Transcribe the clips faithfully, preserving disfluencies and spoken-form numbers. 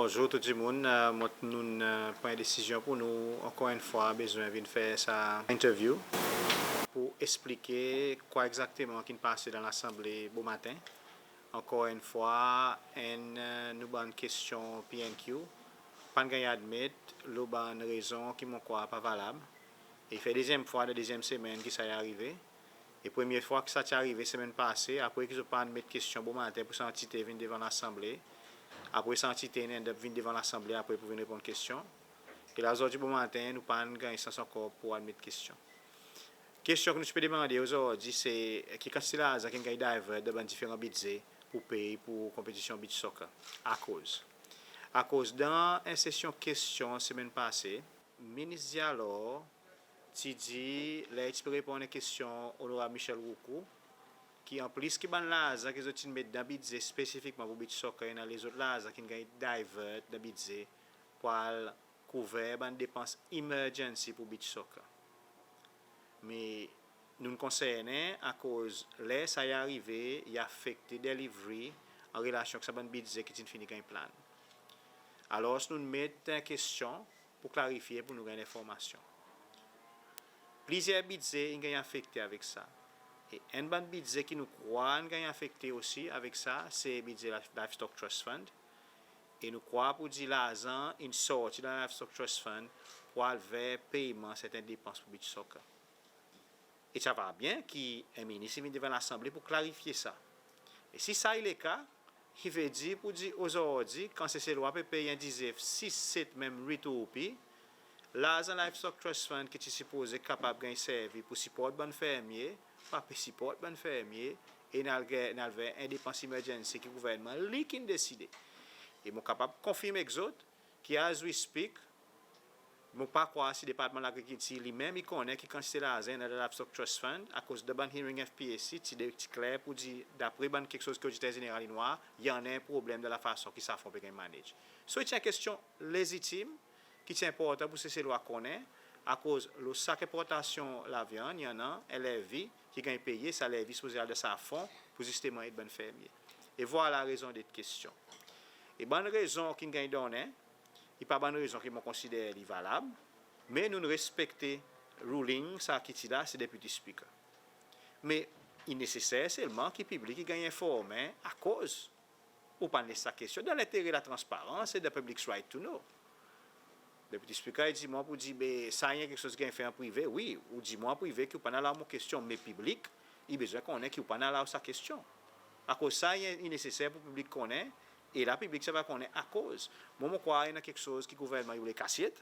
Bonzour tou dimoun. Mon nou'n pran en desizyon pour nou ankor enn fwa bezwen vin fer sa interview pour eksplike kwa egzakteman ki'n pase dan Lasanble bomaten. Ankor enn fwa, enn nou bann kestyon P N Q pa'n ganny admet lo bann rezon ki mon krwar pa valab. E i fer dezyenm fwa dan dezyenm semenn ki sa i arive. E premye fwa ki sa ti arive semenn pase, apre ki zot pa admet kestyon bomaten pour sa antite vin devan Lasanble. Apre sa antite in end up vin devan Lasanble apre pour vin reponn kestyon. E la ozordi bomaten nou pa'n ganny sans ankor pour admet kestyon. Kestyon ki nou ti pe demande ozordi se ki kantite larzan ki'n ganny divert dan bann diferan bidze pour pey pour konpetisyon beach soccer. Akoz? Akoz dan en sesyon kestyon semenn pase, Minis Dialor ti dir, ler i ti pe reponn en kestyon Onorab Michel Roucou, ki anplis ki bann larzan ki zot ti'n met dan bidze spesifikman pour beach soccer, i annan lezot larzan ki'n ganny divert dan bidze pour al kouver bann depans emergency pour beach soccer. Me nou'n konsernen akoz ler sa i arive, i afekte delivery an relasyon ek sa bann bidze ki ti'n fini ganny plan. Alors nou'n met kestyon pour klarifye, pour nou ganny lenformasyon. Plizyer bidze in ganny afekte avek sa. E enn bann bidze ki nou krwar in ganny afekte osi avek sa, se bidze Livestock Trust Fund. E nou krwar pour dir larzan in sorti dan Livestock Trust Fund pour al ver peyman serten depans pour beach soccer. E ti ava byen ki en minis i vin devan Lasanble pour klarifye sa. E si sa i leka, i vedir pour dir ozordi, kan Seselwa pe pey en dizef, sis, set, menm wit roupi, larzan Livestock Trust Fund ki ti sipoze kapab ganny servi pour siport bann fermye, pa pe siport bann fermye, e in al, in al ver en depans emergency ki gouvernman li ki'n deside. E mon kapab konfirm ek zot ki as we speak, mon pa krwar si Departman Lagrikiltir li menm i konnen ki kantite larzan i annan dan Livestock Trust Fund, akoz dan bann hearing F P A C ti de, ti kler pour dir, dapre bann keksoz ki Oditer Zeneral in war, i annan en problenm dan lafason ki sa fon pe ganny manage. So i ti en kestyon lezitim ki ti enportan pour Seselwa konnen, akoz lo sak enportasyon lavyann i annan en lervi ki ganny peye, sa lervi sipoze al dan sa fon pour zisteman ed bann fermye. E vwala rezondet kestyon. E bann rezon ki'n ganny donnen, i pa bann rezon ki mon konsider li valab, me nou'n respekte ruling sa ki ti la, se Deputy Speaker. Me i neseser selman ki piblik i ganny enformen akoz ou pa'n les sa kestyon, dan lentere latransparans e dan public's right to know. Deputy Speaker i dir mwan pour dir, be sa i en keksoz ki ganny fer an prive. Wi, ou dir mwan an prive ki ou pa'n allow mon kestyon, me piblik i bezwen konnen ki ou pa'n allow sa kestyon. Akoz sa i, i neseser pour piblik konnen, e la piblik ti ava konnen akoz. Mwan mon krwar i annan keksoz ki gouvernman i oule kasyet,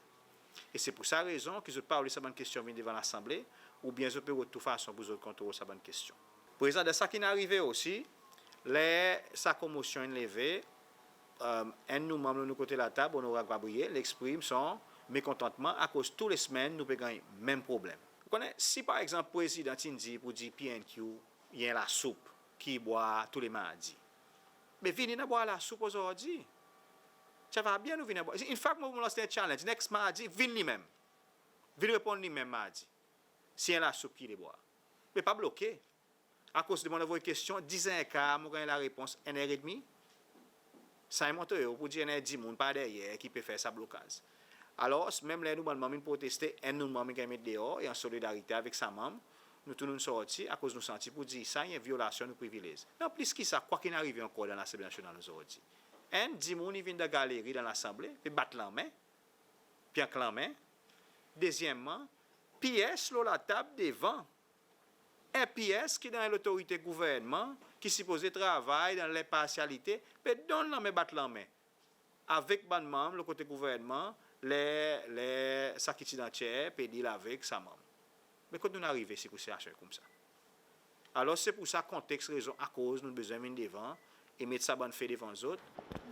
e se pour sa rezon ki zot pa oule sa bann kestyon vin devan Lasanble, oubyen zot pe rod tou fason pour zot kontrol sa bann kestyon. Prezan, dan sa ki'n arive osi, ler sa komosyon in leve, enn nou manm lo nou kote latab, Onorab Gabriel, i eksprim son mekontantman akoz tou le semenn nou pe ganny menm problenm. Ou konnen, si par egzanp Prezidan ti'n dir pour dir P N Q i en lasoup ki i bwar tou le Mardi, be vini annan bwar lasoup ozordi. Ti ava byen nou vin annan bwar. In fact, mon, mon lans en challenge, next Mardi, vin li menm. Vin reponn li menm Mardi, si en lasoup ki i le bwar. Me pa bloke. Akoz depi mon anvoy kestyon diz er en kar, mon ganny larepons enn er edmi. Sa i montre ou pour dir i annan dimoun par deryer ki pe fer sa blokaz. Alors, menm ler nou bann manm in proteste, enn nou manm in ganny met deor, e an solidarite avek sa manm, nou tou nou'n sorti, akoz nou santi pour dir sa i en vyolasyon nou privilez. Me an plis ki sa, kwa ki'n arive ankor dan Lasanble Nasyonal ozordi? Enn, dimoun i vin dan galeri dan Lasanble, pe bat lanmen, pyank lanmen. Dezyenmman, P S lo latab devan. En P S ki dan en lotorite gouvernman, ki sipoze travay dan lenparsyalite, pe donn lanmen, bat lanmen avek bann manm lo kote gouvernman, ler, ler sa ki ti dan chair pe deal avek sa manm. Me kot nou'n arive si sitiasyon koumsa? Alors se pour sa konteks, rezon akoz nou bezwen vin devan e met sa bann fe devan zot.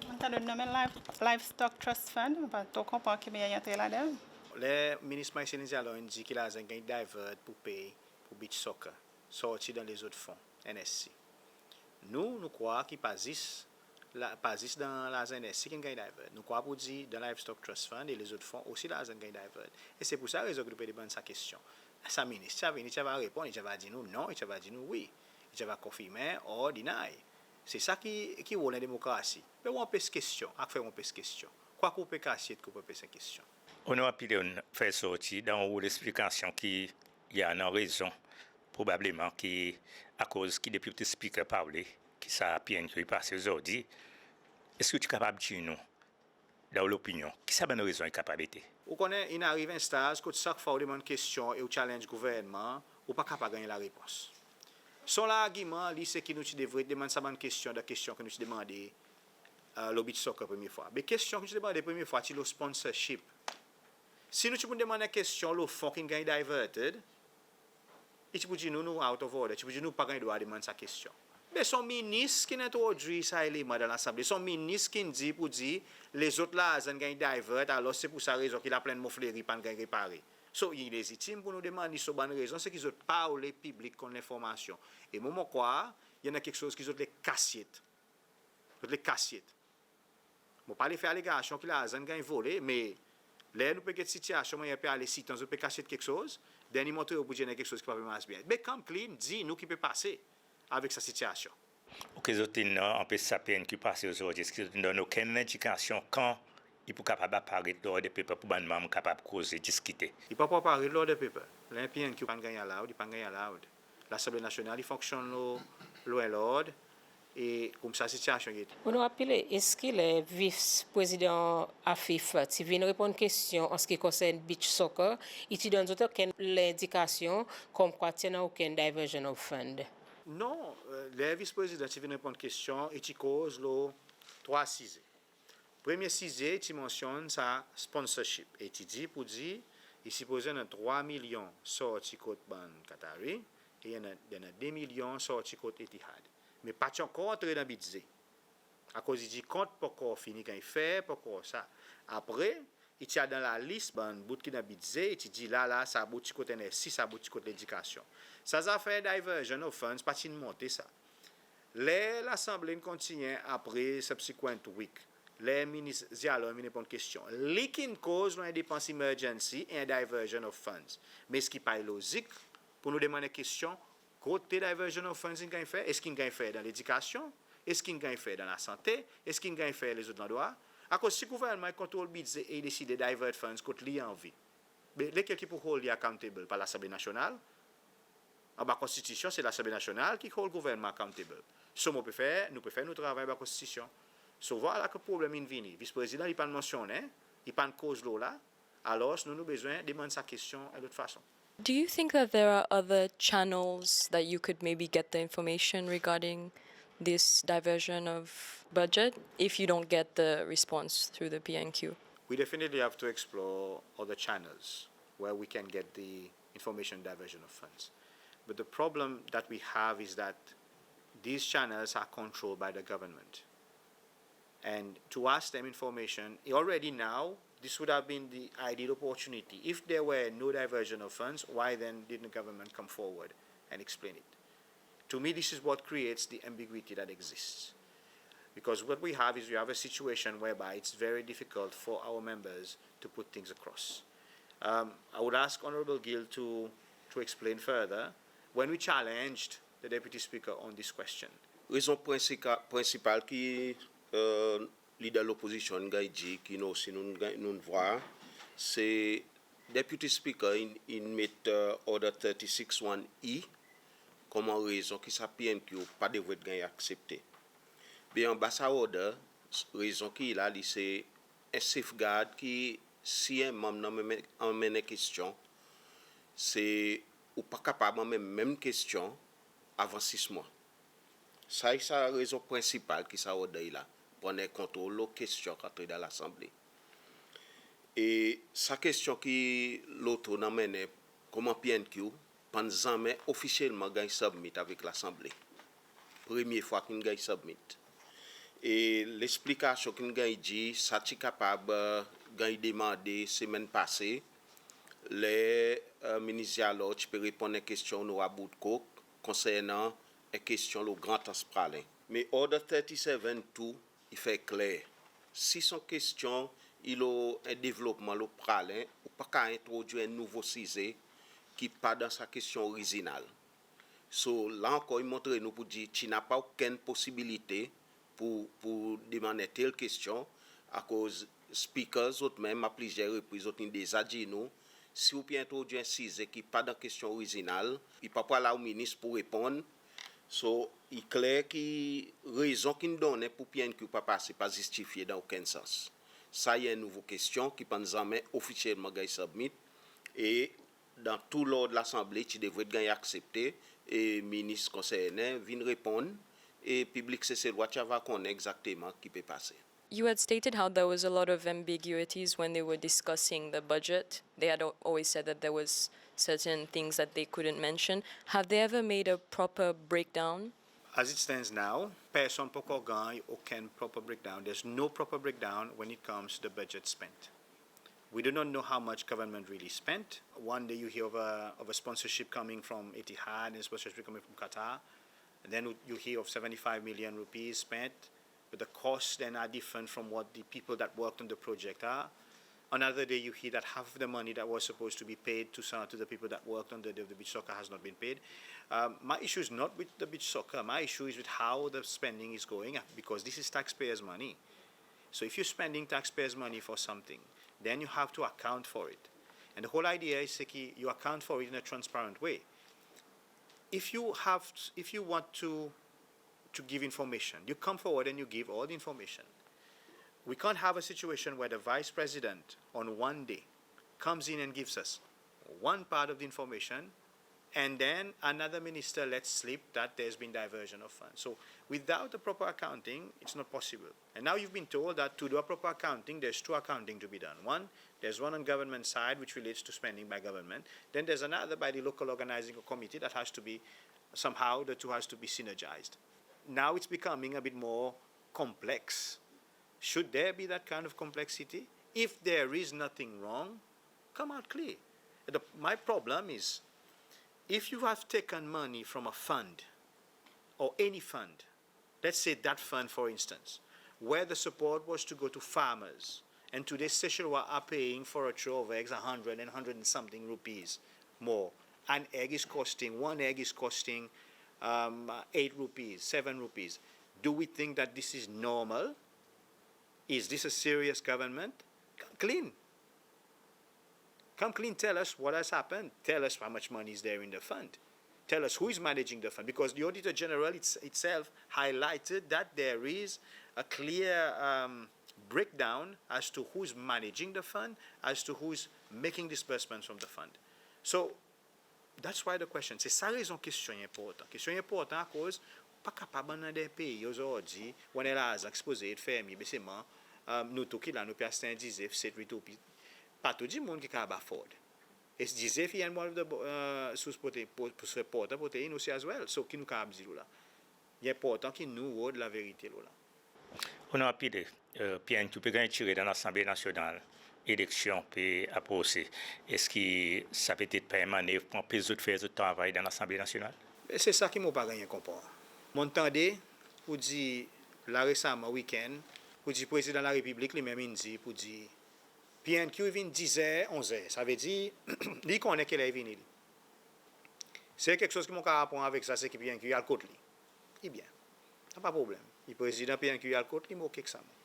Mon'n tann ou nonmen Live-, Livestock Trust Fund, mon pa tro konpran ki mannyer i antre ladan. Ler Minis Marcelin Dialor in dir ki larzan in ganny divert pour pey pour beach soccer, sorti dan lezot fon, N S C. Nou, nou krwar ki pa zis, la, pa zis dan larzan N S C ki'n ganny divert. Nou krwar pour dir dan Livestock Trust Fund e lezot fon osi larzan in ganny divert. E se pour sa rezon ki nou pe demann sa kestyon. Sa minis ti a vini, ti ava reponn, i ti ava dir nou non, i ti ava dir nou wi, i ti ava konfirmen or deny. Se sa ki, ki rol en demokrasi. Pe ou anpes kestyon, ak fer ou anpes kestyon. Kwa ki ou pe kasyet ki ou pe anpes en kestyon? Onorab Pillay, ou'n fer sorti dan ou leksplikasyon ki i annan rezon, probableman ki akoz ki Deputy Speaker pa vle ki sa PNQ i pase ozordi. Eski ou ti kapab dir nou, dan ou lopinyon, ki sa bann rezon i kapab ete? Ou konnen, in ariv en staz kot sak fwa ou demann kestyon e ou challenge gouvernman, ou pa kapab ganny larepons. Son largiman li se ki nou ti devret demann sa bann kestyon dan kestyon ki nou ti demande lo beach soccer premye fwa. Be kestyon ki nou ti demande premye fwa ti lo sponsorship. Si nou ti pou demann en kestyon lo fon ki'n ganny diverted, i ti pou dir nou, nou out of order, i ti pou dir nou pa ganny drwa demann sa kestyon. Be son minis ki'n entrodwir sa eleman dan Lasanble, son minis ki'n dir pou dir lezot larzan in ganny divert, alors se pour sa rezon ki laplenn Mont Fleuri pa'n ganny repare. So i lezitim pour nou demann li son bann rezon, se ki zot pa oule piblik konn lenformasyon. E mwan mon krwar i annan keksoz ki zot le kasyet. Zot le kasyet. Mon pa le fer alegasyon ki larzan in ganny vole, me ler nou pe get sitiasyon mannyer pe ale, sitan zot pe kasyet keksoz, then i montre ou pour dir i annan keksoz ki pa pe mars byen. Be come clean, dir nou ki pe pase avek sa sitiasyon. Oke, zot in anpes sa PNQ pase ozordi, eski zot in donn okenn lendikasyon kan i pou kapab aparet lo Order Paper pour bann manm kapab koze, diskite? I pa pou aparet lo Order Paper. Ler PNQ pa'n ganny allowed, i pa'n ganny allowed. Lasanble Nasyonal i fonksyonn lo, lo en lord, e koumsa sitiasyon i ete. Onorab Pillay, eski ler Vis Prezidan Afif ti vin reponn kestyon an se ki konsern beach soccer, i ti donn zot okenn lendikasyon konmkwa ti annan okenn diversion of fund? Non, ler Vis Prezidan ti vin reponn kestyon, i ti koz lo trwa size. Premye size, i ti mansyonn sa sponsorship, e i ti dir pour dir i sipoze annan trwa milyon sorti kot bann Qatari, e i annan, i annan de milyon sorti kot Etihad. Me pa ti ankor antre dan bidze. Akoz i dir kont pa ankor fini ganny fer, pa ankor sa. Apre i ti al dan lalis bann bout ki dan bidze, i ti dir la, la sa bout ti kot NFC, sa bout ti kot ledikasyon. Sa zafer diversion of funds pa ti'n monte sa. Ler Lasanble in kontinyen apre subsequent week, ler Minis Zialor in vin reponn kestyon, li ki'n koz lo en depans emergency e en diversion of funds. Me eski pa i lozik pour nou demann en kestyon, kote diversion of funds in ganny fer? Eski in ganny fer dan ledikasyon? Eski in ganny fer dan lasante? Eski in ganny fer lezot landrwa? Akoz si gouvernman i kontrol bidze e i deside divert funds kot li anvi, be lekel ki pou hold li accountable? Pa Lasanble Nasyonal? Anba Konstitisyon, se Lasanble Nasyonal ki hold gouvernman accountable. So mon prefer, nou prefer nou travay anba Konstitisyon. So vwala ki problenm in vini. Vis Prezidan, i pa'n mansyonnen, i pa'n koz lo la, alors nou, nou bezwen demann sa kestyon en lot fason. Do you think that there are other channels that you could maybe get the information regarding this diversion of budget if you don't get the response through the PNQ? We definitely have to explore other channels where we can get the information, diversion of funds. But the problem that we have is that these channels are controlled by the government. And to ask them information, already now, this would have been the ideal opportunity. If there were no diversion of funds, why then didn't the government come forward and explain it? To me, this is what creates the ambiguity that exists. Because what we have is we have a situation whereby it's very difficult for our members to put things across. Um, I would ask Honorable Gill to, to explain further. When we challenged the Deputy Speaker on this question. Rezon prensika-, prensipal ki, e, Leader Lopozisyon in ganny dir, ki nou osi nou'n ganny, nou'n vwar, se Deputy Speaker in, in met, e, Order thirty-six one E konman rezon ki sa PNQ pa devret ganny aksepte. Be anba sa Order, rezon ki la, li se en safeguard ki si en manm in anmenn, anmenn en kestyon, se ou pa kapab anmenn menm kestyon avan sis mwan. Sa i sa rezon prensipal ki sa Order i la, pour annan kontrol lo kestyon ki antre dan Lasanble. E sa kestyon ki Loto in anmennen konman PNQ, pa'n zanmen ofisyelman ganny submit avek Lasanble. Premye fwa ki'n ganny submit. E leksplikasyon ki'n ganny dir, sa ti kapab, e, ganny demande semenn pase, ler, e, Minis Zialor ti pe reponn en kestyon Onorab Woodcock konsernan en kestyon lo Grand Anse Praslin. Me Order thirty-seven two i fer kler, si son kestyon i lo en devlopman lo Praslin, ou pa kapab entrodwir en nouvo size ki pa dan sa kestyon orizinal. So la ankor i montre nou pour dir ti napa okenn posibilite pour, pour demann en tel kestyon, akoz Speaker zot menm a plizyer repriz zot in deza dir nou, si ou pe entrodwir en size ki pa dan kestyon orizinal, i pa pou al a ou Minis pour reponn. So i kler ki rezon ki'n donnen pour PNQ pa pase pa zistifye dan okenn sans. Sa i en nouvo kestyon ki pa'n zanmen ofisyelman ganny submit, e dan tou lord Lasanble ti devret ganny aksepte, e Minis konsernen vin reponn, e piblik Seselwa ti ava konnen egzakteman ki pe pase. You had stated how there was a lot of ambiguities when they were discussing the budget. They had al- always said that there was certain things that they couldn't mention. Have they ever made a proper breakdown? As it stands now, personn pa ankor ganny okenn proper breakdown. There's no proper breakdown when it comes to the budget spent. We do not know how much government really spent. One day you hear of a, of a sponsorship coming from Etihad and sponsorship coming from Qatar. And then you hear of seventy-five million rupees spent, but the costs then are different from what the people that worked on the project are. Another day you hear that half of the money that was supposed to be paid to some, to the people that worked on the, the, the beach soccer has not been paid. Um, my issue is not with the beach soccer. My issue is with how the spending is going, uh, because this is taxpayers' money. So if you're spending taxpayers' money for something, then you have to account for it. And the whole idea is that you account for it in a transparent way. If you have, if you want to, to give information, you come forward and you give all the information. We can't have a situation where the Vice President on one day comes in and gives us one part of the information, and then another minister lets slip that there's been diversion of funds. So without the proper accounting, it's not possible. And now you've been told that to do a proper accounting, there's two accounting to be done. One, there's one on government side, which relates to spending by government. Then there's another by the local organizing committee that has to be, somehow the two has to be synergized. Now it's becoming a bit more complex. Should there be that kind of complexity? If there is nothing wrong, come out clear. The, my problem is, if you have taken money from a fund, or any fund, let's say that fund, for instance, where the support was to go to farmers, and today Seychellois are paying for a throw of eggs a hundred and hundred and something rupees more. An egg is costing, one egg is costing, um, eight rupees, seven rupees. Do we think that this is normal? Is this a serious government? Come clean. Come clean, tell us what has happened. Tell us how much money is there in the fund. Tell us who is managing the fund, because the Auditor General it's, itself highlighted that there is a clear, um, breakdown as to who's managing the fund, as to who's making disbursements from the fund. So that's why the question, se sa rezon kestyon i enportan. Kestyon i enportan akoz ou pa kapab annan dan en pei ozordi ou annan larzan ki sipoze et fermye, be selman, um, nou tou ki la nou pe aste en dizef, set, wit roupi. Pa tou dimoun ki kapab afford. E dizef i enn one of the, uh, sours prote-, pou, pou se enportan protein osi as well. So ki nou kapab dir lo la? I enportan ki nou rod laverite lo la. Onorab Pillay, eh, PNQ pe ganny tire dan Lasanble Nasyonal, eleksyon pe aprose. Eski sa petet pa en manev pour anpes zot fer zot travay dan Lasanble Nasyonal? E se sa ki mon pa ganny konpran. Mon'n tande pour dir la resaman, wikenn, pour dir Prezidan Larepiblik li menm in dir pour dir PNQ i vin diz er, onz er. Savedir li konnen ki ler i vini li. Se keksoz ki mon kapab aprann avek sa, se ki PNQ i al kot li. Ebyen, napa problenm. I Prezidan PNQ i al kot li, mon ok ek sa mwan.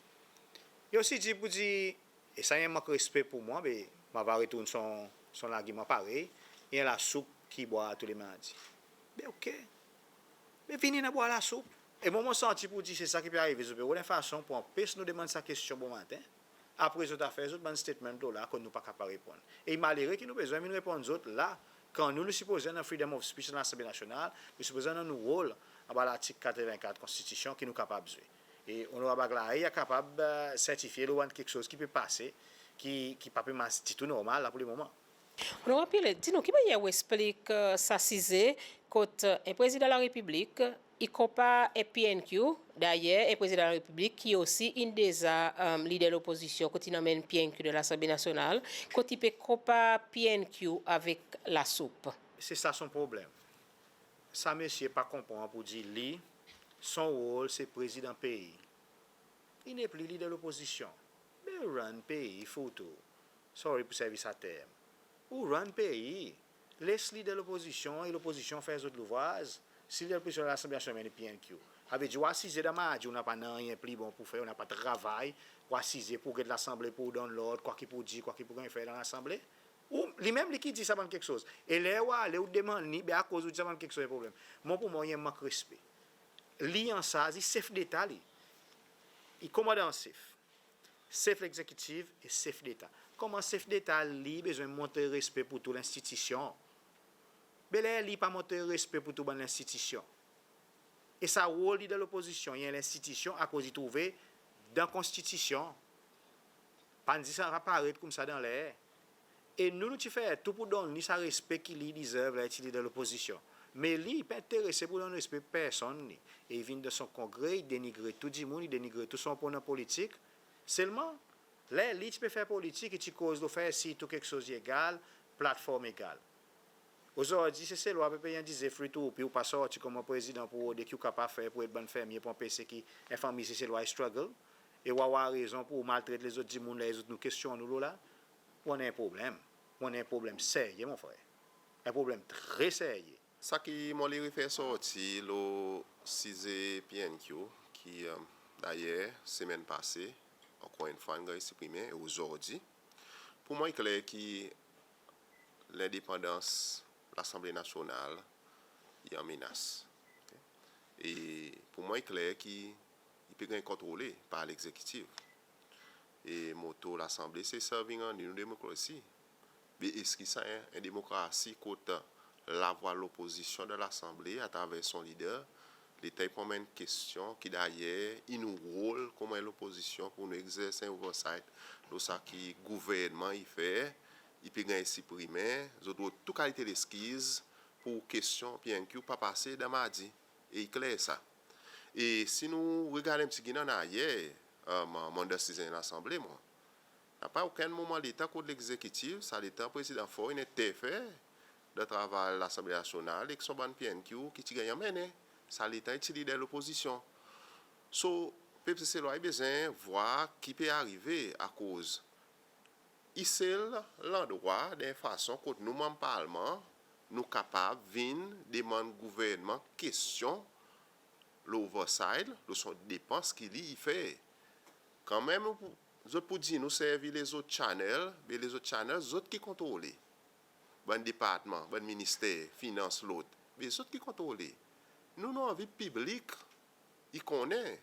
I osi dir pour dir, e sa i en mank respe pour mwan, be mon ava retourn son, son largiman parey, i annan lasoup ki i bwar tou le mardi. Be ok. Be vini annan bwar lasoup. E mwan mon santi pour dir se sa ki pe arive, zot pe rod en fason pour anpes nou demann sa kestyon bomaten. Apre zot a fer zot bann statement lo la kot nou pa kapab reponn. E i malere ki nou bezwen vin reponn zot la, kan nou, nou sipoze annan freedom of speech dan Lasanble Nasyonal, nou sipoze annan nou rol anba Lartik katreven kat Konstitisyon ki nou kapab zwe. E Onorab Aglae i a kapab, eh, sertifye lo bann keksoz ki pe pase, ki, ki pa pe mars ditou normal la pour le moman. Onorab Pillay, di nou ki mannyer ou eksplik, eh, sa size kot, eh, en Prezidan Larepiblik i konpar en PNQ, dayer en Prezidan Larepiblik ki osi in deza, eh, Leader Lopozisyon, kot in anmenn PNQ dan Lasanble Nasyonal, kot i pe konpar PNQ avek lasoup? Se sa son problenm. Sa mesye pa konpran pour dir li, son rol se Prezidan pei. I nepli Leader Lopozisyon. Be run pei, foutou. Sorry pour servi sa term. Ou run pei. Les Lider Lopozisyon e Lopozisyon fer zot louvraz. Si Lider Lopozisyon dan Lasanble Nasyonal i PNQ, savedir ou asize dan Mardi, ou napa nanryen pli bon pour fer, ou napa travay, ou asize pour get Lasanble pour donn lord kwa ki pour dir, kwa ki pour ganny fer dan Lasanble. Ou, li menm li ki dir sa bann keksoz. E ler ou ale ou demann li, be akoz ou dir sa bann keksoz en problenm. Mwan pour mwan i en mank respe. Li ansarz, i Sef Deta li. I Komandan an Sef. Sef Legzekitif e Sef Deta. Konman Sef Deta li bezwen montre respe pour tou lenstitisyon. Be ler li pa montre respe pour tou bann lenstitisyon. E sa rol li dan Lopozisyon, i en lenstitisyon akoz i trouve dan Konstitisyon. Pa'n zis paret koumsa dan ler. E nou, nou ti fer tou pour donn li sa respe ki li i deserve ler i ti Lider Lopozisyon. Me li, i pa enterese pour donn respe personn li. E i vin dan son kongre, i denigre tou dimoun, i denigre tou son oponan politik. Selman, ler li ti pe fer politik, i ti koz lo fer sir tou keksoz i egal, platform egal. Ozordi, Seselwa pe pey en dize free to roupi, ou pa sorti konman prezidan pour rode ki ou kapab fer pour ed bann fermye pour anpese ki en fanmir Seselwa i struggle. E ou a war rezon pour ou maltret lezot dimoun ler lezot nou kestyonn ou lo la. Ou annan en problenm. Ou annan en problenm serye, mon frer. En problenm tre serye. Sa ki mon le refer sorti lo size PNQ, ki, e, dayer, semenn pase, ankor enn fwa in ganny siprimen, e ozordi, pour mwan i kler ki lendepandans Lasanble Nasyonal i an menas. OK? E pour mwan i kler ki i pe ganny kontrole par Legzekitif. E moto Lasanble se serving an nou demokrasi. Be eski sa en, en demokrasi kot lavwa lopozisyon dan Lasanble atraver son lider, letan i pou anmenn kestyon ki dayer i nou rol konman en lopozisyon pour nou egzers en oversight lo sa ki gouvernman i fer, i pe ganny siprimen, zot rod tou kalite leskiz pour kestyon PNQ pa pase dan Mardi. E i kler sa. E si nou regard en pti gin an aryer, e, mwan, mwan dan size Lasanble, mwan, napa okenn moman letan kot Legzekitif, sa letan Prezidan Faure in enterfer dan travay Lasanble Nasyonal ek son bann PNQ ki ti ganny anmennen, sa letan i ti Lider Lopozisyon. So, pep Seselwa i bezwen vwar ki pe arive, akoz i sel landrwa dan en fason kot nou manm Parlman, nou kapab vin demann gouvernman kestyon lo oversight, lo son depans ki li i fer. Kanmenm, ou pou, zot pou dir nou servi lezot channel, be lezot channel, zot ki kontrole. Bann departman, bann minister, finans, lot, be zot ki kontrole. Nou, nou anvi piblik i konnen.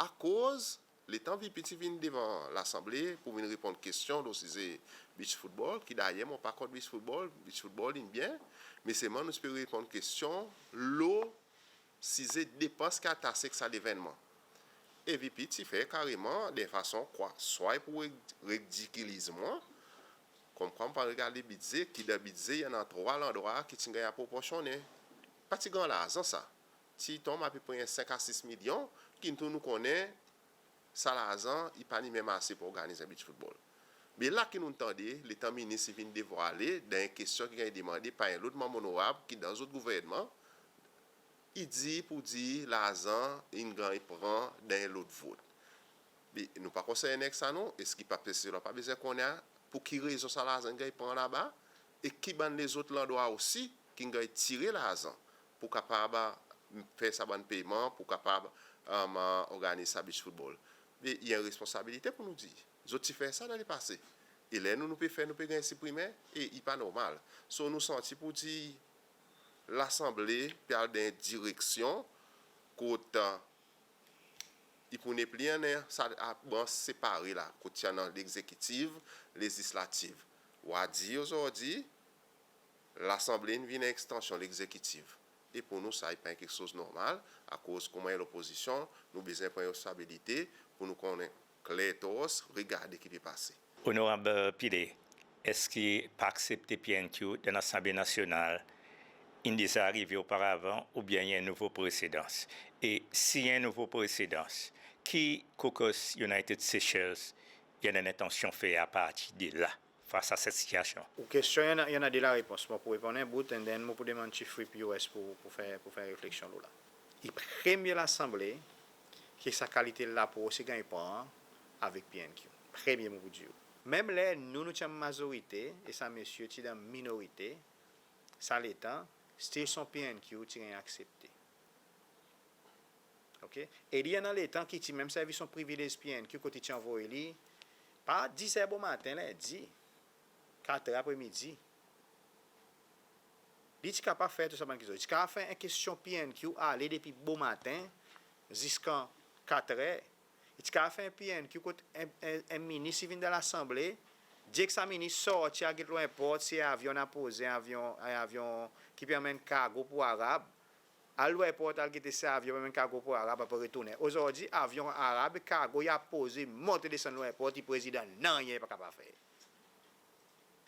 Akoz letan VP ti vin devan Lasanble pour vin reponn kestyon lo size beach football, ki dayer mon pa kont beach football, beach football in byen, me selman nou ti pe reponn kestyon lo size depans ki atase ek sa levennman. E VP ti fer kareman, dan en fason kwa, swa i pou red-, redikiliz mwan, konmkwa mon pa regard bidze, ki dan bidze i annan trwa landrwa ki ti'n ganny aproporsyonnen. Pa ti gran larzan sa. Ti tonm apepre senk a sis milyon, ki nou tou nou konnen sa larzan i pa ni menm ase pour organiz en beach football. Me la ki nou'n tande, letan minis i vin devwale, dan en kestyon ki ganny demande par en lot manm onorab ki dan zot gouvernman, i dir pour dir larzan in ganny pran dan en lot vot. Me nou pa konsernen ek sa non, eski pep Seselwa pa bezwen konnen pour ki rezon sa larzan in ganny pran laba, e ki bann lezot landrwa osi ki'n ganny tire larzan pour kapab, e, fer sa bann peyman, pour kapab, e, organiz sa beach football. Me i en responsabilite pour nou dir. Zot ti fer sa dan lepase. E ler nou, nou pe fer, nou pe ganny siprimen, e i pa normal. So, nou santi pour dir Lasanble pe al dan en direksyon kot, e, i pou nepli annan sa, a, branch separe la, kot i annan Legzekitif, Lezislatif. Ou a dir ozordi, Lasanble in vin en ekstansyon Legzekitif. E pour nou, sa i pa en keksoz normal, akoz konman en lopozisyon, nou bezwen pran responsabilite pour nou konnen kler tors, regarde ki pe pase. Onorab Pillay, eski pa aksepte PNQ dan Lasanble Nasyonal in deza arive oparavan oubyen i en nouvo presedans? E si i en nouvo presedans, ki Caucus United Seychelles i annan lentansyon fer apartir de la, fas a set sitiyasyon? Ou kestyon i annan, i annan de larepons. Mon pou reponn en bout, and then mon pou demann Chief Whip US pour, pour fer, pour fer refleksyon lo la. I premye Lasanble ki sa kalite lapros i ganny pran avek PNQ. Premye mon pou dir ou. Menm ler nou, nou ti an mazorite, e sa msye ti dan minorite, sa letan, still son PNQ ti ganny aksepte. OK? E li i annan letan ki ti menm servi son privilez PNQ kot i ti anvoy li, pa dizer bomaten Lendi, katrer apre midi. Li ti kapab fer tou sa bann keksoz. Li ti kapab fer en kestyon PNQ ale depi bomaten ziska katrer. Li ti kapab fer en PNQ kot en, en, en minis i vin dan Lasanble, dir ek sa minis sorti al get lo erport, si avyon in apoze, avyon, avyon ki pe anmenn kargo pour Arab, al lo erport, al gete si avyon pe anmenn kargo pour Arab, apre retournen. Ozordi, avyon Arab, kargo i apoze, monte desann lo erport, i prezidan, nanryen i pa kapab fer.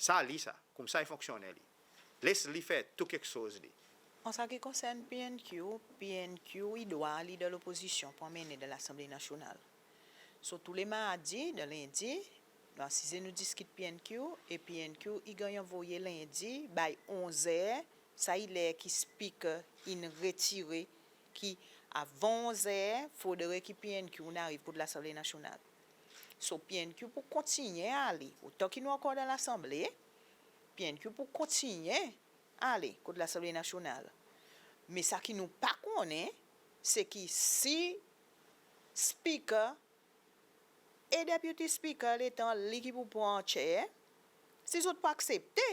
Sa li sa, koumsa i fonksyonnen li. Les li fer tou keksoz li. An sa ki konsern PNQ, PNQ i drwa li dan lopozisyon pour anmennen dan Lasanble Nasyonal. So tou le Mardi, dan Lendi, nou asize nou diskit PNQ, e PNQ i ganny anvoye Lendi, by onz er, sa i ler ki Speaker in retire, ki avan onz er, fodre ki PNQ in ariv kot Lasanble Nasyonal. So PNQ pou kontinyen ale, otan ki nou ankor dan Lasanble, PNQ pou kontinyen ale kot Lasanble Nasyonal. Me sa ki nou pa konnen, se ki si Speaker e Deputy Speaker, letan li ki pou pran chair, si zot pou aksepte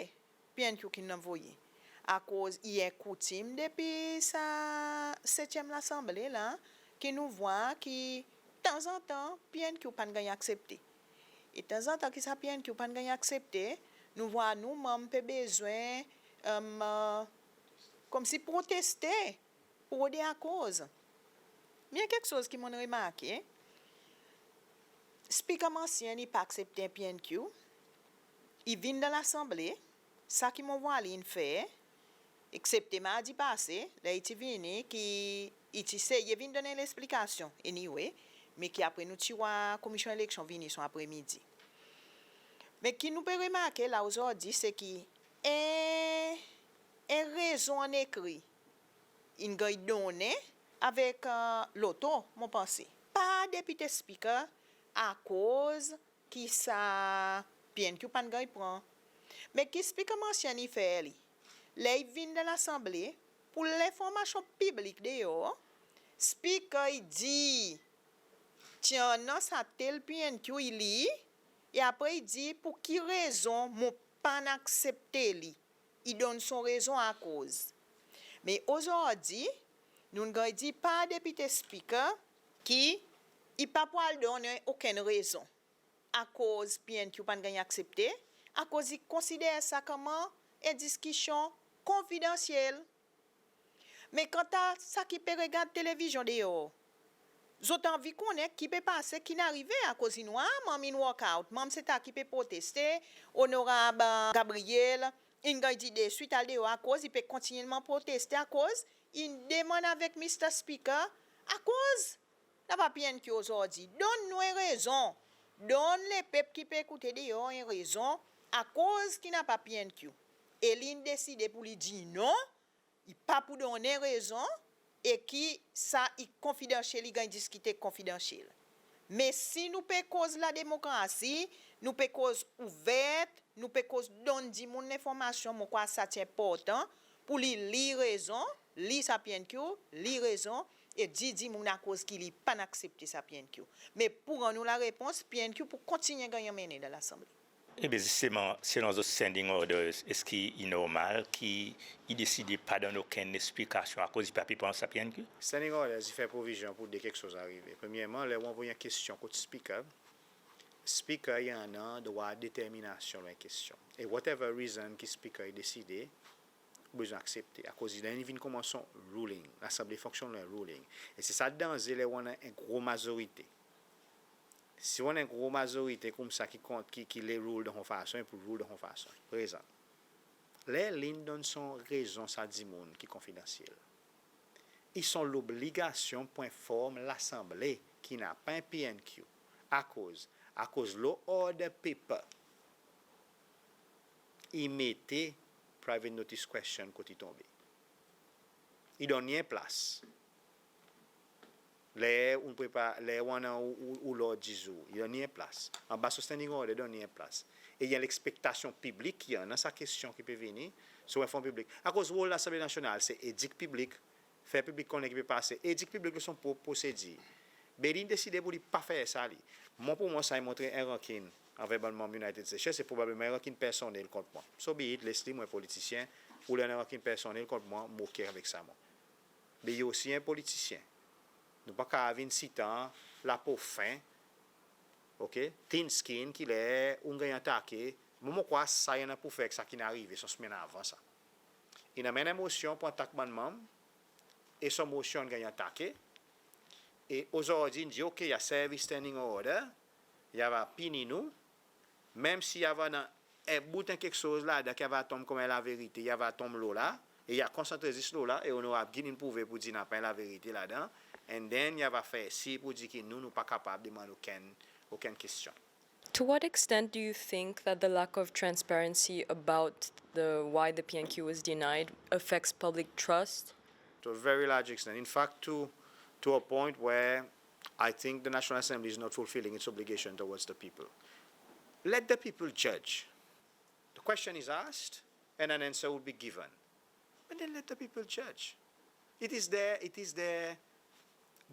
PNQ ki'n anvoye. Akoz i en koutim depi sa setyenm Lasanble la, ki nou vwar ki tanzantan PNQ pa'n ganny aksepte. E tanzantan ki sa PNQ pa'n ganny aksepte, nou vwar nou manm pe bezwen, e, konmsi proteste pour rode akoz. Me en keksoz ki mon'n remarke, Speaker Mancienne i pa aksepte en PNQ, i vin dan Lasanble, sa ki mon vwar li in fer, eksepte Mardi pase, ler i ti vini, ki i ti seye vin donn en leksplikasyon, anyway, me ki apre nou ti war Komisyon Eleksyon vini son apremidi. Me ki nou pe remarke la ozordi, se ki en, en rezon an ekri in ganny donnen avek, e, loto, mon panse, par Deputy Speaker, akoz ki sa PNQ pa'n ganny pran. Me ki Speaker Mancienne i fer li? Ler i vin dan Lasanble, pour lenformasyon piblik deor, Speaker i dir, ti annan sa tel PNQ i lir, e apre i dir pour ki rezon mon pa'n aksepte li. I donn son rezon akoz. Me ozordi, nou'n ganny dir par Deputy Speaker ki i pa pou al donnen okenn rezon akoz PNQ pa'n ganny aksepte, akoz i konsider sa konman en diskisyon konfidansyel. Me kanta sa ki pe regard televizyon deor, zot anvi konnen ki pe pase, ki'n arive, akoz in war manm in walk out, manm seta ki pe proteste, Onorab, e, Gabriel, in ganny dir deswit al deor akoz i pe kontinyelman proteste, akoz in demann avek Mister Speaker, akoz napa PNQ ozordi? Donn nou en rezon. Donn lepep ki pe ekoute deor en rezon akoz ki napa PNQ. E li in deside pour li dir non, i pa pou donnen rezon, e ki sa i konfidansyel, i ganny diskite konfidansyel. Me si nou pe koz lademokrasi, nou pe koz ouver, nou pe koz donn dimoun lenformasyon, mon krwar sa ti enportan pour li lir rezon, lir sa PNQ, lir rezon, e dir dimoun akoz ki li pa'n aksepte sa PNQ. Me pour rann ou larepons, PNQ pou kontinyen ganny anmennen dan Lasanble. Ebyen, zisteman, selon zot standing orders, eski i normal ki i deside pa donn okenn leksplikasyon akoz i pa pe pran sa PNQ? Standing orders i fer provizyon pour de keksoz arive. Premyerman, ler ou anvoy en kestyon kot Speaker, Speaker i annan drwa determinasyon lo en kestyon. E whatever reason ki Speaker i deside, ou bezwen aksepte. Akoz ler i vin konman son ruling, Lasanble fonksyonn lo en ruling. E se sa danze ler ou annan en gro mazorite. Si ou annan en gro mazorite koumsa ki kont, ki, ki le rule dan son fason, i pou rule dan son fason. Prezan, ler li'n donn son rezon sa dimoun ki konfidansyel, i son lobligasyon pour enform Lasanble ki napa en PNQ. Akoz, akoz lo order paper, i mete private notice question kot i tonbe. I donn li en plas. Ler ou prepar, ler ou annan ou, ou, ou lord dizour, i donn li en plas. Anba son standing order, i donn li en plas. E i annan lekspektasyon piblik ki annan sa kestyon ki pe vini. sou en fon piblik. Akoz rol Lasanble Nasyonal se edik piblik, fer piblik konnen ki pe pase, edik piblik lo son prop prosedir. Be li in deside pour li pa fer sa li. Mwan, pour mwan sa i montre en rankin anver bann manm United Seychelles, se probableman en rankin personnel kont mwan. So be it, Leslie, mwan en politisyen, ou le annan en rankin personnel kont mwan, mon oke avek sa mwan. Be ou osi en politisyen. Nou pa kapab vin sitan lapo fen, oke, thin skin, ki ler ou'n ganny atake. Mwan mon krwar sa i annan pour fer ek sa ki'n arive son semenn avan sa. In anmenn en mosyon pour atak bann manm, e son mosyon in ganny atake. E ozordi in dir, oke, i a servi standing order, i ava pini nou, menm si i ava annan en bout en keksoz ladan ki ava tonm konman laverite, i ava tonm lo la, e i a konsantre zis lo la, e Onorab Gill in prouve pour dir napa laverite ladan, and then i ava fer sir pour dir ki nou, nou pa kapab demann okenn, okenn kestyon. To what extent do you think that the lack of transparency about the why the P N Q was denied affects public trust? To a very large extent. In fact, to, to a point where I think the National Assembly is not fulfilling its obligation towards the people. Let the people judge. The question is asked, and an answer will be given. And then let the people judge. It is their, it is their,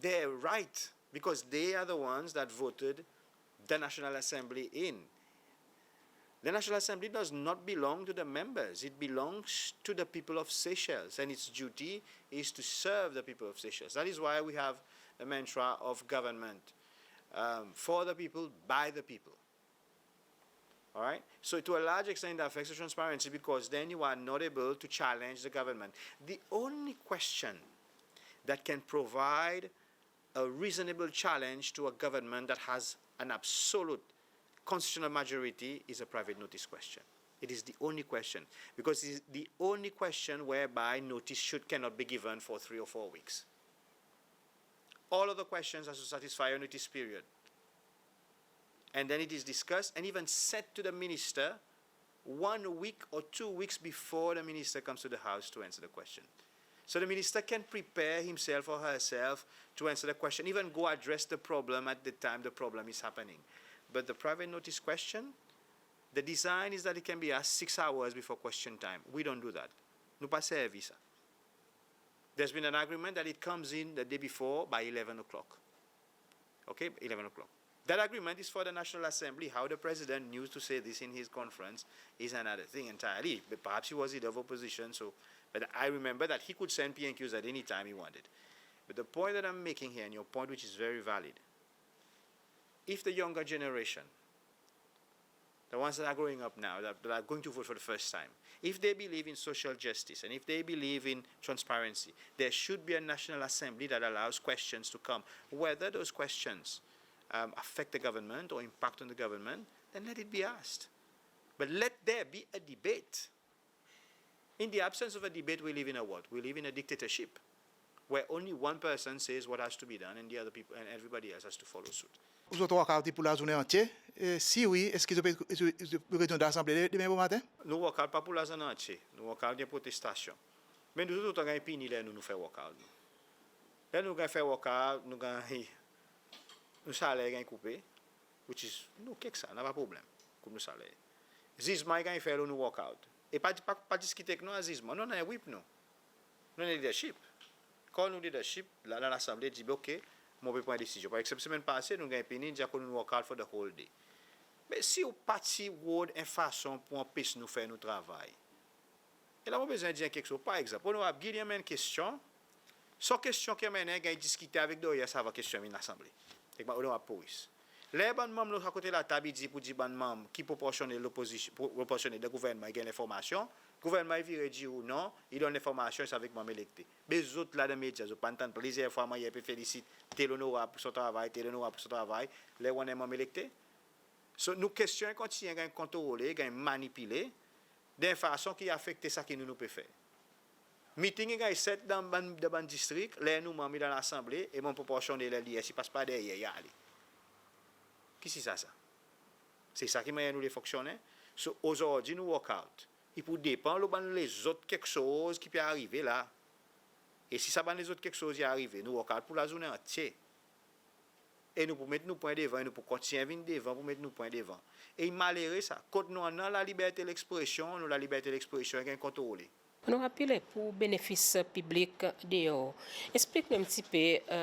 their right, because they are the ones that voted the National Assembly in. The National Assembly does not belong to the members. It belongs to the people of Seychelles, and its duty is to serve the people of Seychelles. That is why we have the mantra of government, um, for the people, by the people. All right? So to a large extent, it affects the transparency, because then you are not able to challenge the government. The only question that can provide a reasonable challenge to a government that has an absolute constitutional majority is a private notice question. It is the only question, because it is the only question whereby notice should, cannot be given for three or four weeks. All other questions are to satisfy a notice period. And then it is discussed and even sent to the minister one week or two weeks before the minister comes to the House to answer the question. So the minister can prepare himself or herself to answer the question, even go address the problem at the time the problem is happening. But the private notice question, the design is that it can be asked six hours before question time. We don't do that. Nou pa servi sa. There's been an agreement that it comes in the day before by eleven o'clock. Okay, eleven o'clock. That agreement is for the National Assembly. How the president knew to say this in his conference is another thing entirely. But perhaps he was leader of opposition, so, but I remember that he could send P N Qs at any time he wanted. But the point that I'm making here, and your point, which is very valid, if the younger generation, the ones that are growing up now, that, that are going to vote for the first time, if they believe in social justice and if they believe in transparency, there should be a National Assembly that allows questions to come. Whether those questions, um, affect the government or impact on the government, then let it be asked. But let there be a debate. In the absence of a debate, we live in a what? We live in a dictatorship, where only one person says what has to be done and the other people, and everybody else has to follow suit. Zot walkout pour lazournen antye? E si wi, eski zot pe, zot pe retourn dan Lasanble demen bomaten? Nou walkout pa pour lazournen antye. Nou walkout, i en protestasyon. Me nou toultan ganny pini ler nou, nou fer walkout nou. Ler nou ganny fer walkout, nou ganny, nou saler ganny koupe, which is, nou oke ek sa, napa problenm, koup nou saler. Zizman i ganny fer lo nou walkout. E pa, pa, pa diskite ek nou a zizman. Nou annan en whip nou. Nou annan leadership. Call nou leadership, la, la Lasanble, dir, be oke, mon pe pran desizyon. Par egzanp, semenn pase, nou ganny pini, dir akoz nou walkout for the whole day. Me si ou pa ti rod en fason pour anpes nou fer nou travay, e la mon bezwen dir en keksoz. Par egzanp, Onorab Gill i anmenn kestyon, son kestyon ki anmennen i ganny diskite avek Doyers avan kestyon vin Lasanble, ek Onorab Pauris. Ler bann manm lot kote latab i dir pour dir bann manm ki proporsyonel lopozisyon, pro-, proporsyonel dan gouvernman i ganny lenformasyon, gouvernman i vire dir ou non, i donn lenformasyon, i sa avek manm elekte. Be zot la dan medya, zot pa'n tann plizyer fwa mannyer pe felisit tel onorab pour son travay, tel onorab pour son travay, ler ou annan en manm elekte? So, nou kestyon i kontinyen ganny kontrole, ganny manipile, dan en fason ki afekte sa ki nou, nou pe fer. Miting i ganny set dan bann, dan bann distrik, ler nou manm i dan Lasanble, e bann proporsyonel LDS i pas par deryer, i ale. Kisisa sa? Se sa ki mannyer nou le fonksyonnen? So, ozordi nou walkout, i pou depan lo bann lezot keksoz ki pe arive la. E si sa bann lezot keksoz i arive, nou walkout pour lazournen antye. E nou pou met nou pwen devan, e nou pou kontinyen vin devan pour met nou pwen devan. E i malere sa, kot nou annan laliberte lekspresyon, nou laliberte lekspresyon i ganny kontrole. Onorab Pillay, pour benefis piblik deor, eksplik nou en pti pe, e,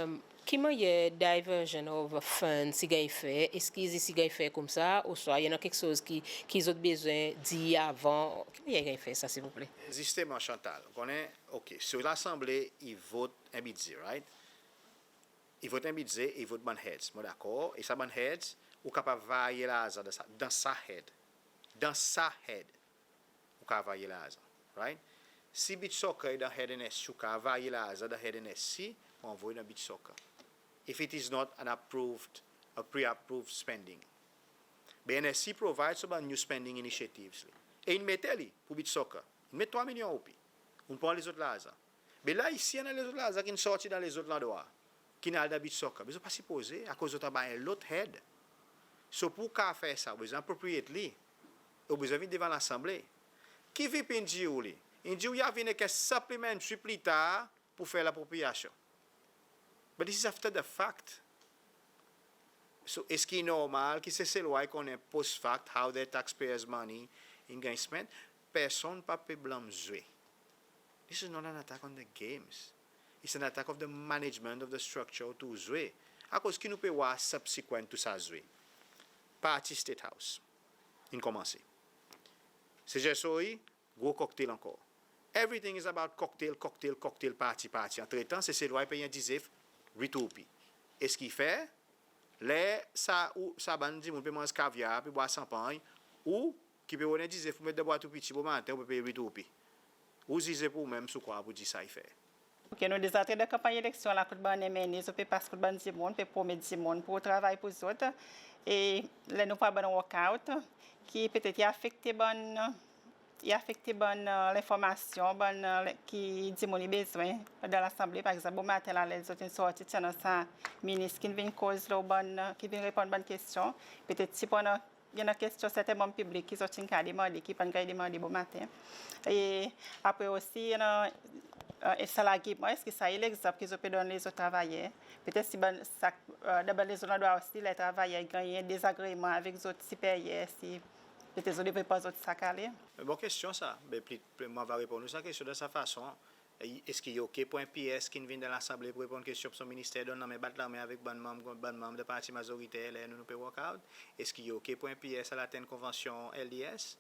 ki mannyer diversion of funds i ganny fer, eski i zis i ganny fer koumsa, ouswa i annan keksoz ki, ki zot bezwen dir avan, ki mannyer i ganny fer sa, silvouple? Zisteman, Chantal, ou konnen, OK, so Lasanble i vot en bidze, right? I vot en bidze, i vot bann heads, mon dakor, e sa bann heads, ou kapab varye larzan dan sa, dan sa head. Dan sa head, ou kapab varye larzan, right? Si beach soccer i dan head N S C, ou kapab varye larzan dan head N S C, ou anvoy dan beach soccer. If it is not an approved, a pre-approved spending. Be N S C provide so bann new spending initiatives li. E in mete li pour beach soccer. In met trwa milyon roupi. Ou'n pran lezot larzan. Be la isi, annan lezot larzan ki'n sorti dan lezot landrwa, ki'n al dan beach soccer. Be zot pa sipoze, akoz zot anba en lot head. So pour ou kapab fer sa, ou bezwen appropriate li, e ou bezwen vin devan Lasanble. Ki V P in dir ou li? In dir ou i a vin ek en supplementary pli tar pour fer lapropriyasyon. But this is after the fact. So, eski i normal ki Seselwa i konnen post fact how their taxpayers' money in ganny spent? Personn pa pe blanm Zwe. This is not an attack on the games. It's an attack of the management of the structure otour Zwe. Akoz ki nou pe war subsequent to sa Zwe? Parti State House in konmanse. Seselwa, gro cocktail ankor. Everything is about cocktail, cocktail, cocktail, parti, parti. Antretan, Seselwa i pey en dizef, rit roupi. Eski i fair? Ler sa, ou, sa bann dimoun pe manz kavyar, pe bwar sanpanny, ou ki pe rod en dizef pour met dan bwat ou piti bomaten, ou pe pey rit roupi. Ou zize pour ou menm si ou krwar pour dir sa i fair. OK, nou deza antre dan kanpanny eleksyon la, kot bann M N A, zot pe pas kot bann dimoun, pe promet dimoun pour travay pour zot. E ler nou vwar bann walkout, ki petet i afekte bann, i afekte bann, e, lenformasyon, bann, e, le-, ki dimoun i bezwen dan Lasanble. Par egzanp, bomaten la, ler zot in sorti, ti annan sa minis ki'n vin koz lo bann, e, ki'n vin reponn bann kestyon. Petet ti pou annan I annan kestyon serten manm piblik ki zot in kapab demande, ki pa'n ganny demande bomaten. E apre osi, i annan, e, sa largiman, eski sa i legzanp ki zot pe donn lezot travayer? Petet si bann sa, e, dan bann lezot landrwa osi, ler travayer i ganny dezagreman avek zot siperyer, si petet zot devret pran zot sak ale? Bon kestyon sa. Be pli, pli, mon ava reponn ou sa kestyon dan sa fason. E eski i OK pour en P S ki'n vin dan Lasanble pour reponn kestyon pour son minister, donn lanmen, bat lanmen avek bann manm, bann manm dan parti mazoriter ler nou, nou pe walkout? Eski i OK pour en P S al atenn konvansyon L D S?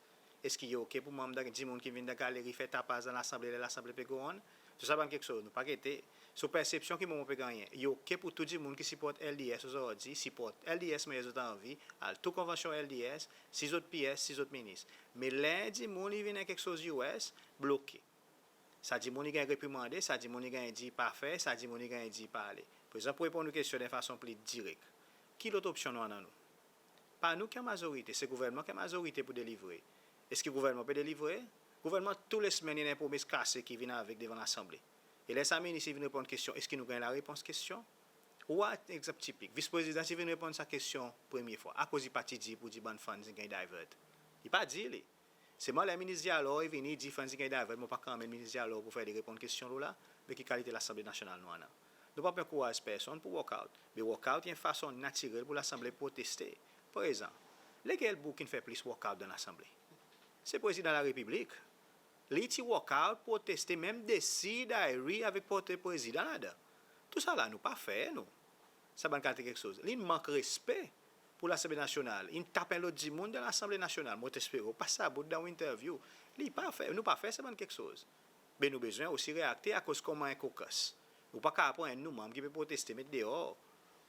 Eski i OK pour manm dan, dimoun ki vin dan galeri fer tapaz dan Lasanble ler Lasanble pe go on? Tou sa bann keksoz nou pa gete. So persepsyon ki mwan mon pe gannyen, i OK pour tou dimoun ki siport L D S ozordi, siport L D S mannyer zot anvi, al tou konvansyon L D S, si zot P S, si zot minis. Me ler dimoun i vin en keksoz U S, bloke. Sa dimoun i ganny reprimande, sa dimoun i ganny dir pa fer, sa dimoun i ganny dir pa ale. Prezan pour reponn ou kestyon dan en fason pli direk, ki lot opsyon nou annan nou? Pa nou ki an mazorite, se gouvernman ki an mazorite pour delivre. Eski gouvernman pe delivre? Gouvernman tou le semenn i annan en promes kase ki vin avek devan Lasanble. E ler sa minis i vin reponn kestyon, eski nou ganny larepons kestyon? Ou war egzanp tipik, Vis Prezidan ti vin reponn sa kestyon premye fwa, akoz i pa ti dir pour dir bann funds in ganny divert? I pa dir li. Selman ler Minis Dialor i vini, i dir funds in ganny divert, mon pa kapab anmenn Minis Dialor pour fer li reponn kestyon lo la, be ki kalite Lasanble Nasyonal nou annan? Nou pa pou ankouraz personn pour walkout, be walkout i en fason natirel pour Lasanble proteste. Prezan, lekel boug ki'n fer plis walkout dan Lasanble? Se Prezidan Larepiblik. Li ti walkout, proteste, menm desir dayri avek portre Prezidan ladan. Tousala nou pa fer nou. Sa bann kalite keksoz. Li mank respe pour Lasanble Nasyonal, in tap en lot dimoun dan Lasanble Nasyonal. Mon ti espere ou pas sa bout dan ou interview. Li pa fer, nou pa fer sa bann keksoz. Be nou bezwen osi reakte, akoz konman en caucus, ou pa kapab pran enn nou manm ki pe proteste met deor.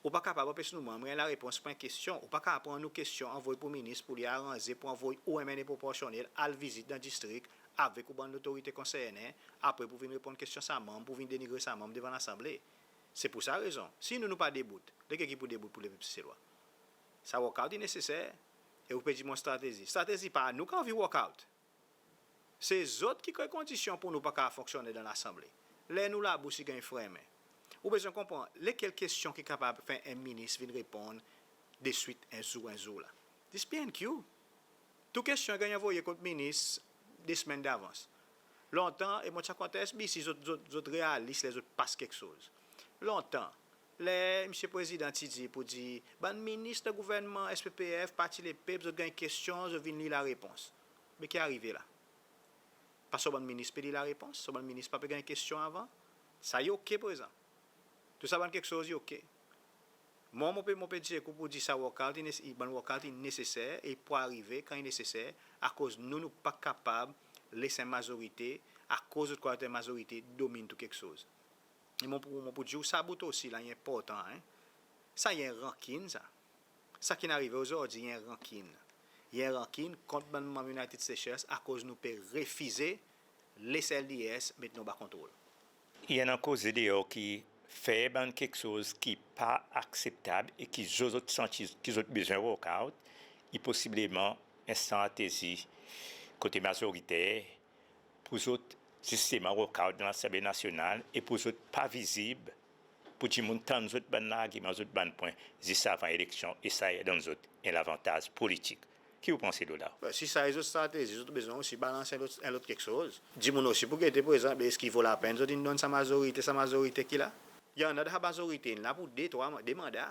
Ou pa kapab anpes nou manm ganny larepons pour en kestyon. Ou pa kapab pran nou kestyon anvoy pour minis pour li aranze pour anvoy ou en M N A proporsyonnel al vizit dan distrik avek ou bann lotorite konsernen, apre pour vin reponn kestyon sa manm, pour vin denigre sa manm devan Lasanble. Se pour sa rezon, si nou, nou pa debout, lekel ki pou debout pour lepep Seselwa? Sa walkout i neseser. E ou pe dir mon stratezi. Stratezi pa nou ki anvi walkout. Se zot ki kre kondisyon pour nou pa kapab fonksyonnen dan Lasanble. Ler nou labous i ganny fermen. Ou bezwen konpran lekel kestyon ki kapab fer en minis vin reponn deswit en zour, en zour la? Dis P N Q. Tou kestyon i ganny anvoye kot minis de semenn davans. Lontan, e mon ti a kontan S B C, zot, zot, zot realis ler zot pas keksoz. Lontan, Ler Msye Prezidan ti dir pour dir bann minis dan gouvernman S P P F, Parti Lepep, zot ganny kestyon, zot vin lir larepons. Me ki arive la? Parski bann minis pe lir larepons, bann minis pa pe ganny kestyon avan. Sa i ok prezan. Tou sa bann keksoz i ok. Mwan mon pe, mon pe dir ek ou pour dir sa walkout i nes-, bann walkout i neseser e pou arive kan i neseser, akoz nou, nou pa kapab les en mazorite, akoz zot krwar zot en mazorite domin tou keksoz. E mon pou, mon pou dir ou sa bout osi la i enportan, en. Sa i en rankin sa. Sa ki'n arive ozordi i en rankin. I en rankin kont bann manm United Seychelles akoz nou pe refize les L D S met nou anba kontrol. I annan koze deor ki fer bann keksoz ki pa akseptab e ki zot, zot santi ki zot bezwen walkout, i posibleman en stratezi kote mazoriter pour zot zisteman walkout dan Lasanble Nasyonal e pour zot pa vizib, pour dimoun tann zot bann largiman, zot bann pwen zis avan eleksyon e sa i donn zot en lavantaz politik. Ki ou panse lo la? Be, si sa i zot stratezi, zot bezwen osi balans en lot, en lot keksoz. Dimoun osi pou gete prezan, be eski i vo lapenn zot in donn sa mazorite, sa mazorite ki la? I annan sa mazorite la pour de, trwa man-, de manda.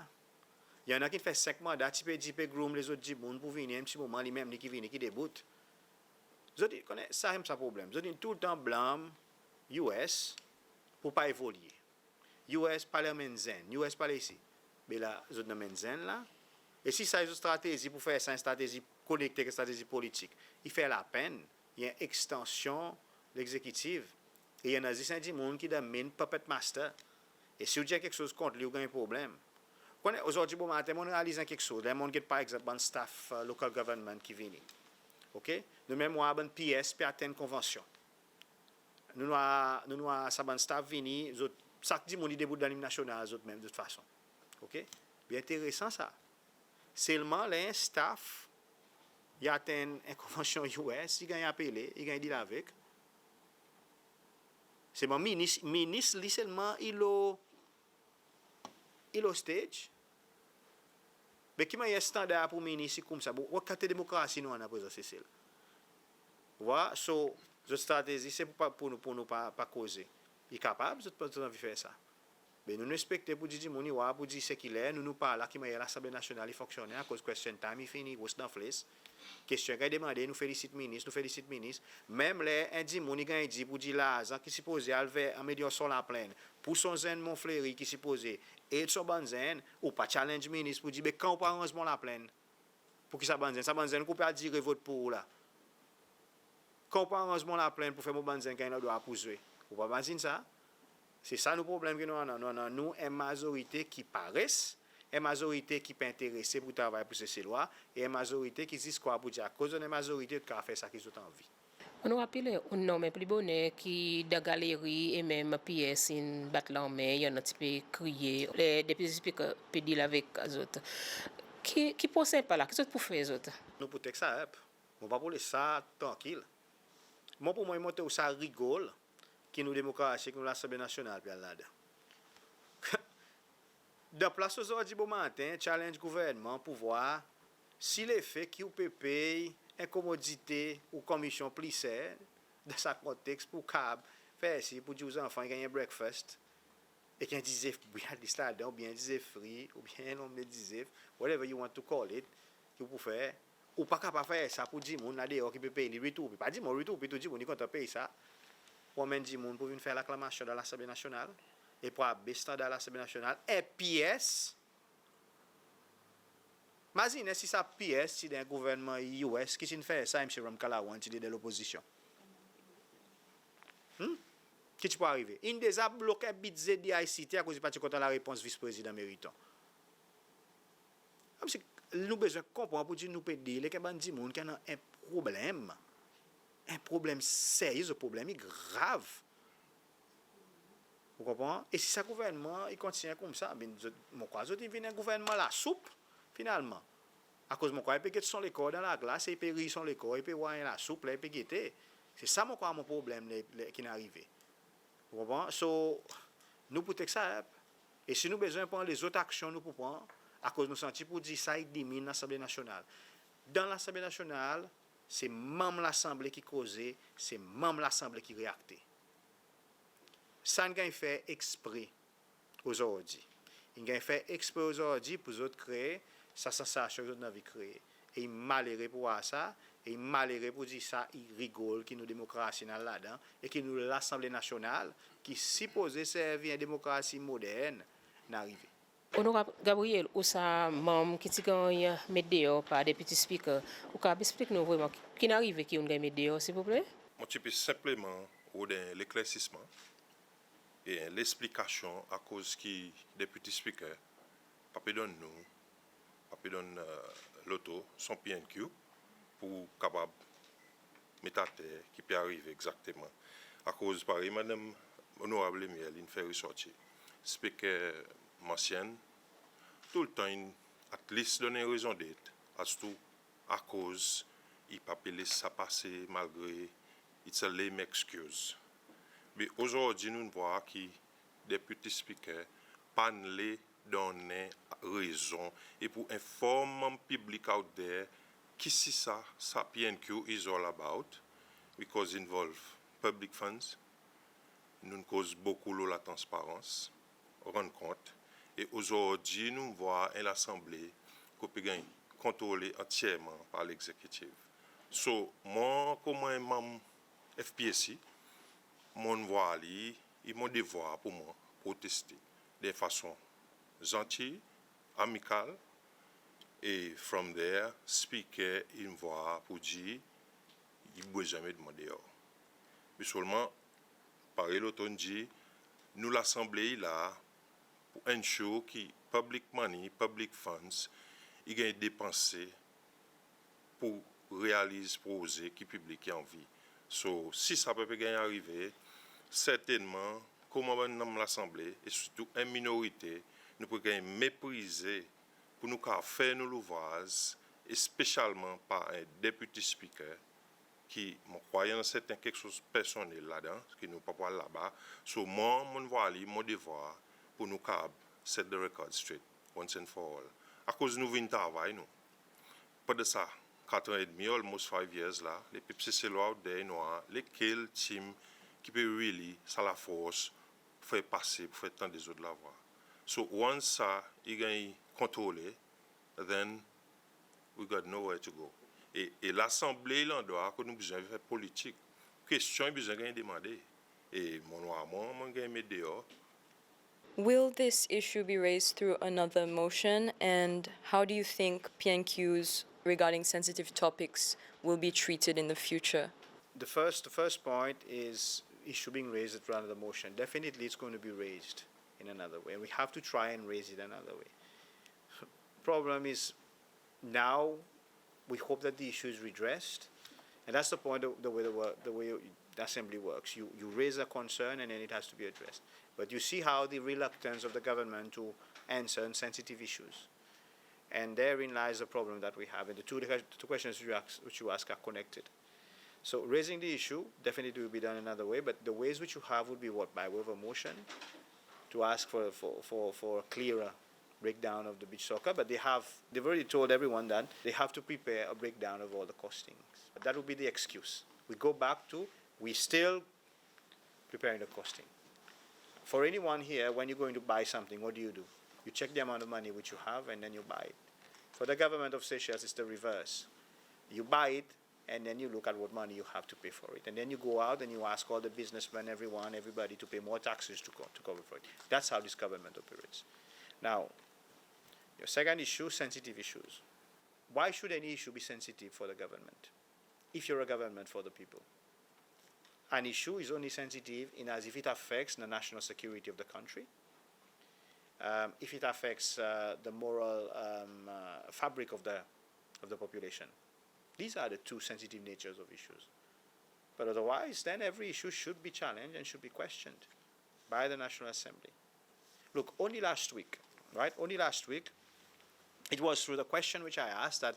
I annan ki'n fer senk manda, ti pe dir, pe groom lezot dimoun pour vini, en pti moman li menm li ki vini ki debout. Zot i konnen sa, sa problenm. Zot in toultan blanm U S pour pa evolye. U S pa dan menm zenn, U S pa la isi. Be la zot dan menm zenn la. E si sa i zot stratezi pour fer sa, en stratezi konekte ek stratezi politik, i fer lapenn, i en ekstansyon Legzekitif. E i annan zis en dimoun ki dan main puppet master. E si ou dir en keksoz kont li, ou ganny problenm. Konnen, ozordi bomaten mon'n realiz en keksoz. Ler mon'n get par egzanp bann staff, e, local government ki vini. Oke? Nou menm war bann P S pe atenn konvansyon. Nou'n war, nou'n war sa bann staff vini, zot, sak dimoun i debout dan Lim Nasyonal zot menm, zot fason. Oke? Byen enteresan sa. Selman ler en staff i atenn en konvansyon U S, i ganny apele, i ganny deal avek. Selman minis, minis li selman i lo, i lo stage. Be ki mannyer standar pour minis i koumsa? Bon, ki kalite demokrasi nou annan prezan Sesel? Ou war, so, zot stratezi se pour pa, pour nou, pour nou pa, pa koze. I kapab, zot, zot anvi fer sa. Be nou, nou ekspekte pour dir dimoun i war pour dir se ki ler nou, nou pa la ki mannyer Lasanble Nasyonal i fonksyonnen, akoz question time i fini, rous dan fles. Kestyon i ganny demande, nou felisit minis, nou felisit minis. Menm ler en dimoun i ganny dir pour dir larzan ki sipoze al ver amelyorasyon Laplenn pour son zenn Mont Fleuri ki sipoze ed son bann zenn, ou pa challenge minis pour dir, be kan ou pou aranz Mont Laplenn? Pour ki sa bann zenn, sa bann zenn ki ou pe al dir vot pour ou la, kan ou pou aranz Mont Laplenn pour fer mon bann zenn ganny landrwa pour zwe? Ou pa mazin sa? Se sa nou problenm ki nou annan. Nou annan, nou, en mazorite ki pa res, en mazorite ki pa enterese pour travay pour Seselwa, e en mazorite ki zis krwar pour dir akoz zot annan en mazorite, zot kapab fer sa ki zot anvi. Onorab Pillay, ou'n nonmen pli boner ki dan galeri e menm P S in bat lanmen, i annan ti pe kriye, ler Deputy Speaker pe deal avek zot. Ki, ki prosen pa la, ki zot pou fer zot? Nou pou take sa up. Mon pa pou les sa trankil. Mon, pour mwan, i montre ou sa rigol ki nou demokrasi, ki nou Lasanble Nasyonal pe al ladan. Dan plas ozordi bomaten challenge gouvernman pour war si lefe ki ou pe pey en komodite ou komisyon pli ser dan sa konteks pour kapab fer sir pour dir ou zanfan i ganny en breakfast ek en dizef bwat dis ladan, oubyen en dizef fri, oubyen en lonmlet dizef, whatever you want to call it, ki ou pou fer, ou pa kapab fer sa pour dimoun la deor ki pe pey li R eight. Pa dimoun R eight, tou dimoun i kontan pey sa. Ou anmenn dimoun pour vin fer laklamasyon dan Lasanble Nasyonal e pour abes standar Lasanble Nasyonal. En P S, mazinen si sa P S ti dan gouvernman U S ki ti'n fer sa, Msye Ramkalawan ti dan lopozisyon. Hmm? Ki ti pou arive? In deza blok en bidze D I C T akoz i pa ti kontan larepons Vis Prezidan Meriton. Konmsi nou bezwen konpran pour dir nou pe deal ek en bann dimoun ki annan en problenm. En problenm serye, zot problenm i grav. Ou konpran? E si sa gouvernman i kontinyen koumsa, be zot, mon krwar zot i vin en gouvernman lasoup, finalman. Akoz mon krwar i pe get son lekor dan laglas, e i pe riy son lekor, i pe war en lasoup la, i pe gete. Se sa mon krwar mon problenm le, le, ki'n arive. Ou konpran? So, nou pou take sa up. E si nou bezwen pran lezot aksyon, nou pou pran, akoz nou santi pour dir sa i dimin Lasanble Nasyonal. Dan Lasanble Nasyonal, se manm Lasanble ki koze, se manm Lasanble ki reakte. Sa in ganny fer ekspre ozordi. In ganny fer ekspre ozordi pour zot kree sa sansasyon ki zot anvi kree. E i malere pour war sa, e i malere pour dir sa i rigol ki nou demokrasi in al ladan, e ki nou Lasanble Nasyonal, ki sipoze servi en demokrasi modern, in arive. Onorab Gabriel, ou sa manm ki ti ganny met deor par Deputy Speaker, ou kapab eksplik nou vreman ki'n arive ki ou'n ganny met deor, silvouple? Mon ti pe senpleman rod en leklersisman e en leksplikasyon akoz ki Deputy Speaker pa pe donn nou, pa pe donn, e, Loto son P N Q pour kapab met ater ki pe arive egzakteman. Akoz parey Madanm Onorab Lemiel in fer resorti, Speaker Mancienne toultan in at least donn en rezondet as to akoz i pa pe les sa pase, malgre it's a lame excuse. Me ozordi nou'n vwar ki Deputy Speaker pa'n le donnen rezon e pour enform manm piblik out there kisisa sa P N Q is all about, because involve public funds. Nou'n koz bokou lo latransparans, rann kont, e ozordi nou'n vwar en Lasanble ki pe ganny kontrole antyerman par Legzekitiv. So, mwan konman en manm F P A C, mon'n vwar li, i mon devwar pour mwan proteste dan en fason zantiy, amikal, e from there, Speaker in vwar pour dir i bezwen met mwan deor. Me selman, parey Loto in dir, nou Lasanble i la pour ensure ki public money, public funds, i ganny depanse pour realiz proze ki piblik i anvi. So, si sa pa pe ganny arive, sertennman, konman bann manm Lasanble, e sirtou en minorite, nou pe ganny meprize pour nou kapab fer nou louvraz, espesyalman par en Deputy Speaker, ki mon krwar i annan serten keksoz personnel ladan, ki nou pa pou al laba. So, mwan, mon'n vwar li mon devwar pour nou kapab set the record straight, once and for all. Akoz nou vin travay, nou. Pandan sa katran edmi, almost five years la, lepep Seselwa out there in vwar lekel team ki pe really sa lafors pour fer pase, pour fer tande zot lavwa. So, once sa i ganny kontrole, then we got nowhere to go. E, e Lasanble i landrwa kot nou bezwen fer politik. Kestyon i bezwen ganny demande. E mon vwar mwan, mon'n ganny met deor. Will this issue be raised through another motion, and how do you think P N Qs regarding sensitive topics will be treated in the future? The first, the first point is issue being raised through another motion. Definitely, it's going to be raised in another way, and we have to try and raise it another way. Problem is, now we hope that the issue is redressed, and that's the point of the way the, work, the way the Assembly works. You, you raise a concern and then it has to be addressed. But you see how the reluctance of the government to answer on sensitive issues. And therein lies the problem that we have. And the two, the two questions you ask, which you ask are connected. So raising the issue definitely will be done another way, but the ways which you have would be what? By way of a motion to ask for, for, for, for a clearer breakdown of the beach soccer, but they have, they've already told everyone that they have to prepare a breakdown of all the costings. That would be the excuse. We go back to, we still preparing the costing. For anyone here, when you're going to buy something, what do you do? You check the amount of money which you have and then you buy it. For the government of Seychelles, it's the reverse. You buy it, and then you look at what money you have to pay for it. And then you go out and you ask all the businessmen, everyone, everybody to pay more taxes to, co- to cover for it. That's how this government operates. Now, your second issue, sensitive issues. Why should any issue be sensitive for the government if you're a government for the people? An issue is only sensitive in as if it affects the national security of the country, um, if it affects, uh, the moral, um, uh, fabric of the, of the population. These are the two sensitive natures of issues. But otherwise, then every issue should be challenged and should be questioned by the National Assembly. Look, only last week, right? Only last week, it was through the question which I asked that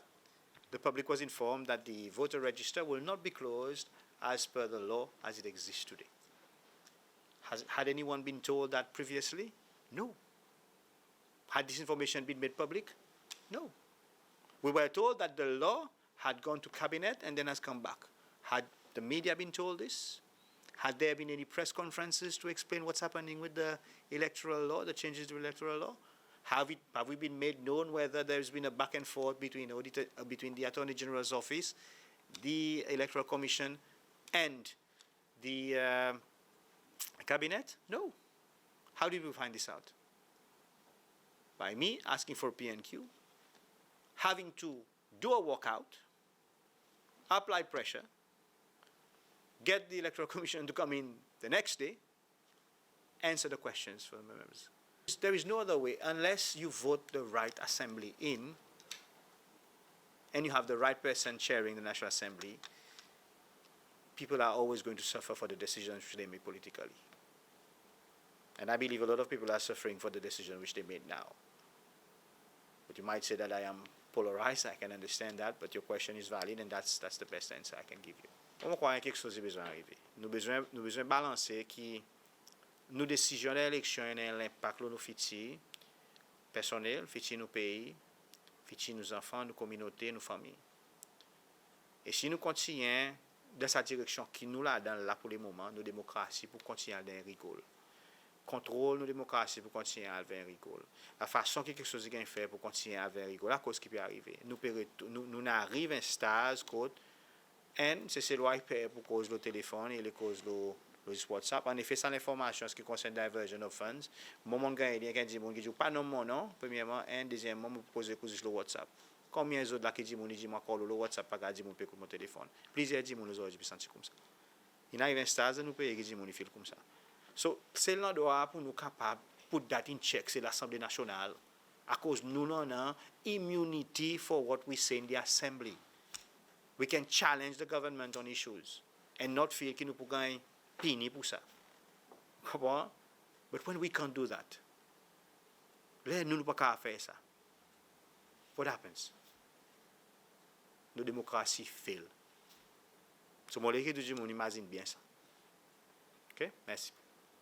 the public was informed that the voter register will not be closed as per the law as it exists today. Has, had anyone been told that previously? No. Had this information been made public? No. We were told that the law had gone to cabinet and then has come back. Had the media been told this? Had there been any press conferences to explain what's happening with the electoral law, the changes to electoral law? Have it, have we been made known whether there's been a back and forth between auditor, uh, between the Attorney General's office, the Electoral Commission, and the uh, cabinet? No. How did we find this out? By me asking for P N Q, having to do a walkout, apply pressure, get the Electoral Commission to come in the next day, answer the questions for the members. There is no other way unless you vote the right assembly in and you have the right person chairing the National Assembly. People are always going to suffer for the decisions which they make politically. And I believe a lot of people are suffering for the decision which they made now. But you might say that I am polarized, I can understand that, but your question is valid and that's, that's the best answer I can give you. Mon krwar en keksoz i bezwen arive. Nou bezwen, nou bezwen balanse ki nou desizyon dan eleksyon i annan en lenpak lo nou fitir personnel, fitir nou pei, fitir nou zanfan, nou kominote, nou fanmir. E si nou kontinyen dan sa direksyon ki nou ladan la pour le moman, nou demokrasi pou kontinyen al dan rigol. Kontrol nou demokrasi pou kontinyen al ver rigol. Lafason ki keksoz i ganny fer pou kontinyen al ver rigol, akoz ki pe arive? Nou pe ret-, nou, nou'n ariv en staz kot enn, Seselwa i per pou koz lo telefonn, i le koz lo, lo zis WhatsApp. Annefe, sa lenformasyon an se ki konsern diversion of funds, mwan mon'n ganny li ek en dimoun ki dir ou pa nonm mon non, premyerman, enn, dezyenmman, mon pou koz ek ou zis lo WhatsApp. Konbyen zot la ki dimoun i dir mwan, ankor lo, lo WhatsApp pa gard dimoun pe ekout mon telefonn? Plizyer dimoun ozordi pe santi koumsa. In ariv en staz dan nou pei ki dimoun i feel koumsa. So, sel landrwa pour nou kapab put that in check, se Lasanble Nasyonal. Akoz nou, nou annan immunity for what we say in the assembly. We can challenge the government on issues and not feel ki nou pou ganny pini pour sa. Konpran? But when we can't do that, ler nou, nou pa kapab fer sa, what happens? Nou demokrasi fail. So mon le ki tou dimoun imazin byen sa. OK? Mersi.